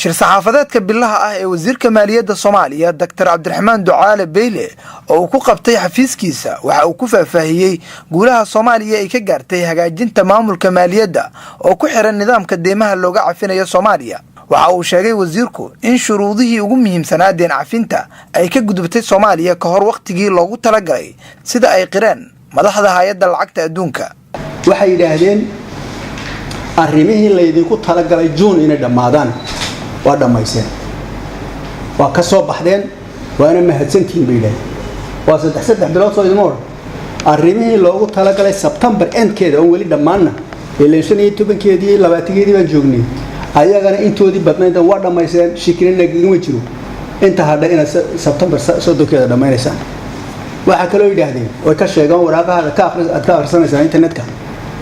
Shir saxaafadeedka bilaha ah ee wasiirka maaliyadda Soomaaliya, Doctor Cabdiraxmaan Ducaale Beyle, oo uu ku qabtay xafiiskiisa, waxa uu ku faahfaahiyey guulaha Soomaaliya ay ka gaartay hagaajinta maamulka maaliyadda oo ku xiran nidaamka deymaha looga cafinayo Soomaaliya. Waxa uu sheegay wasiirku in shuruudihii ugu muhiimsanaa deen cafinta ay ka gudubtay Soomaaliya ka hor wakhtigii loogu talagalay, sida ay qireen madaxda Hay'adda Lacagta Adduunka. Waxay yidhaahdeen arrimihii laydinku talagalay Juun inay dhammaadaan waa dhammayseen, waa ka soo baxdeen, waana mahadsantihiin, bay yidhahdeen. Waa 3 bilood soo idima odhan. Arrimihii loogu talagalay Sebtembar endkeeda oon weli dhammaanna, ilaan 15-keedii, 20-keedii baan joognay, ayagana intoodii badnayd waa dhammayseen, shikina nagagama jiro. Inta hadha inaad Sebtembar 30-keeda dhammaynaysaan. Waxaa kaloo yidhaahdeen oy ka sheegaan waraaqaha aad ka akhrisanaysaan internetka,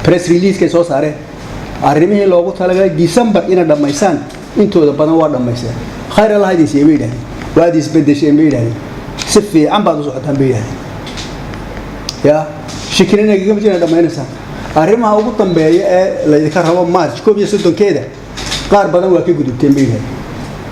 press release-kay soo saareen, arrimihii loogu talagalay December inaad dhammaysaan intooda badan waa dhammayseen, khayr Allah idin siiye, bay yidhahdeen. Waad isbedesheen, bay yidhahdeen, si fiican baad u socotaan, bay yidhahdeen. Ya shikina nagagama jiro inaad dhammaynaysaan. Arrimaha ugu dambeeya ee laydinka rabo March 31-keeda qaar badan waa ka gudubteen, bay yidhahdeen,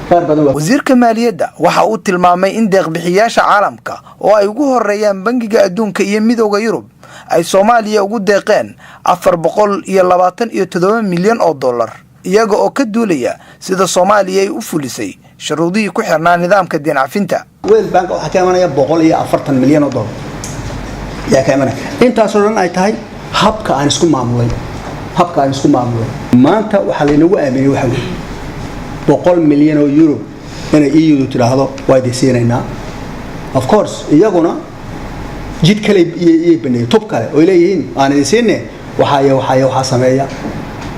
qaar badan waa. Wasiirka maaliyadda waxa uu tilmaamay in deeqbixiyaasha caalamka, oo ay ugu horeeyaan Bangiga Adduunka iyo Midowga Yurub, ay Soomaaliya ugu deeqeen 427 milyan oo dollar, iyaga oo ka duulaya sida Soomaaliya ay u fulisay shuruudihii ku xirnaa nidaamka deen cafinta. World Bank waxaa ka imanaya 140 milyan oo dollar yaa ka imanaya. Intaasoo dhan ay tahay habka aan isku maamulay, habka aan isku maamulay. Maanta waxaa laynagu aaminay waxa weeye 100 milyan oo euro inay EU tidhaahdo waa idin siinaynaa. Of course, iyaguna jid kale iyay baneeyey, tub kale oy leeyihiin aan idin siinne, waxaaya waxaaya waxaa sameeya.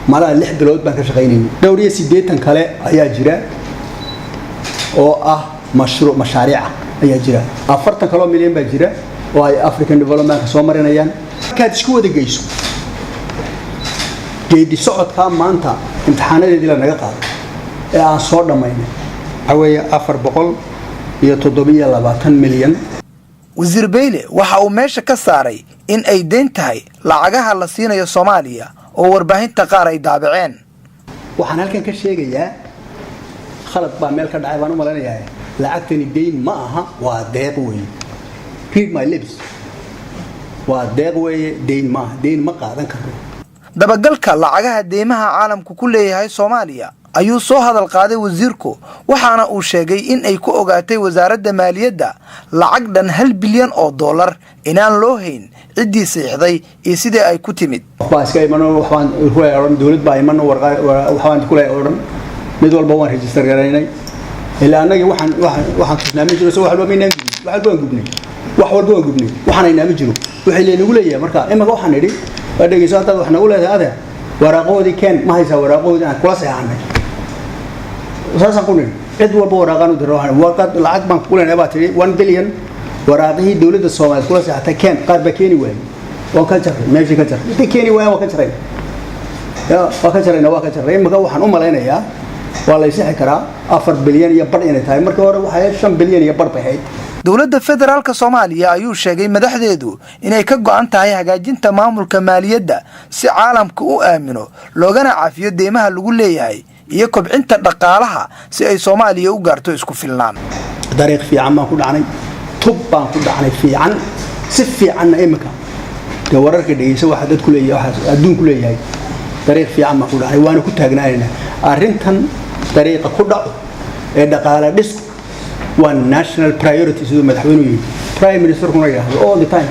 Malaha 6 bilood baan ka shaqaynaynay. Dhowr iyo siddeetan kale ayaa jira oo ah mashruuc, mashaariica ayaa jira. 40 kaloo milyan baa jira oo ay African Development soo marinayaan. Markaad isku wada geyso geedi socodkaa maanta imtixaanadeedii la naga qaado ee aan soo dhammaynay, waxaa weeye 427 milyan. Wasiir Beyle waxa uu meesha ka saaray in ay deyn tahay lacagaha la siinayo Soomaaliya oo warbaahinta qaar ay daabaceen. Waxaan halkan ka sheegayaa khalad baa meel ka dhacay baan u malaynayaa. Lacagtani deyn ma aha, waa deeq weeye. Read my lips, waa deeq weeye, deyn ma aha, deyn ma qaadan karno. Dabagalka lacagaha deymaha caalamku ku leeyahay Soomaaliya ayuu soo hadal qaaday wasiirku, waxaana uu sheegay in ay ku ogaatay wasaaradda maaliyadda lacag dhan 1 bilyan oo dollar inaan loo hayn ciddii saxiixday iyo sidii ay ku timid. Waxbaa iska iman, waxbaan kule odhan, dowlad baa iman, waxbaan kule odhan. Mid walba waan register garaynay. Ilaa annagii waxaan tusnaa ma jiro. So wax walba maynaan gubnay? Wax walba waan gubnay, wax walba waan gubnay, waxaan haynaa ma jiro. Waxay laynagu leeyahay marka imaka waxaan idhi, waa dhegeyso, haddaad wax nagu leedahay adeer, waraaqahoodii keen. Ma haysaa waraaqahoodii aan kula seexanay? Saasaan ku nidhi. Cid walba waraaqaan u dira. Warqad lacag baan ku leenahay baa tidhi, 1 billion, waraaqihii dowladda Soomaaliyeed kula seexatay keen. Qaar baa keeni waayey, waan ka jarray, meeshii ka jarray. Intay keeni waayeen waan ka jarray, ya waa ka jarayna, waa ka jarray. Imika waxaan u malaynayaa, waa la isixi karaa, 4 bilyan iyo badh inay tahay. Markii hore waxay ahayd 5 bilyan iyo badh bay ahayd. Dowladda federaalka Soomaaliya ayuu sheegay madaxdeedu inay ka go'an tahay hagaajinta maamulka maaliyadda si caalamka u aamino loogana cafiyo deymaha lagu leeyahay, iyo kobcinta dhaqaalaha si ay Soomaaliya u gaarto isku filnaan. Dariiq fiican baan ku dhacnay, tub baan ku dhacnay fiican, si fiicanna. Imika dee wararka dhegeysa, waxa dadku leeyahay, waxa adduunku leeyahay, dariiq fiican baan ku dhacnay, waana ku taagnaanaynaa arrintan. Dariiqa ku dhaco ee dhaqaale dhisku waa national priority, siduu madaxweynuhu yidhi, prime ministerkuna yidhaahdo all the time.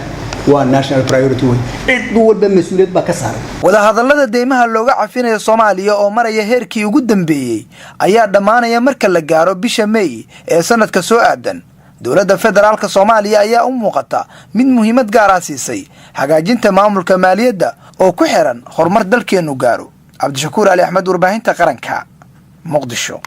Waa national priority wey, cid walba mas-uuliyad baa ka saaran. Wadahadallada deymaha looga cafinayo Soomaaliya oo maraya heerkii ugu dambeeyey ayaa dhammaanaya marka la gaaro bisha May ee sanadka soo aadan. Dowladda federaalka Soomaaliya ayaa u muuqata mid muhiimad gaar ah siisay hagaajinta maamulka maaliyadda oo ku xiran horumar dalkeennu gaaro. Cabdishakuur Ali Axmed, Warbaahinta Qaranka, Muqdisho.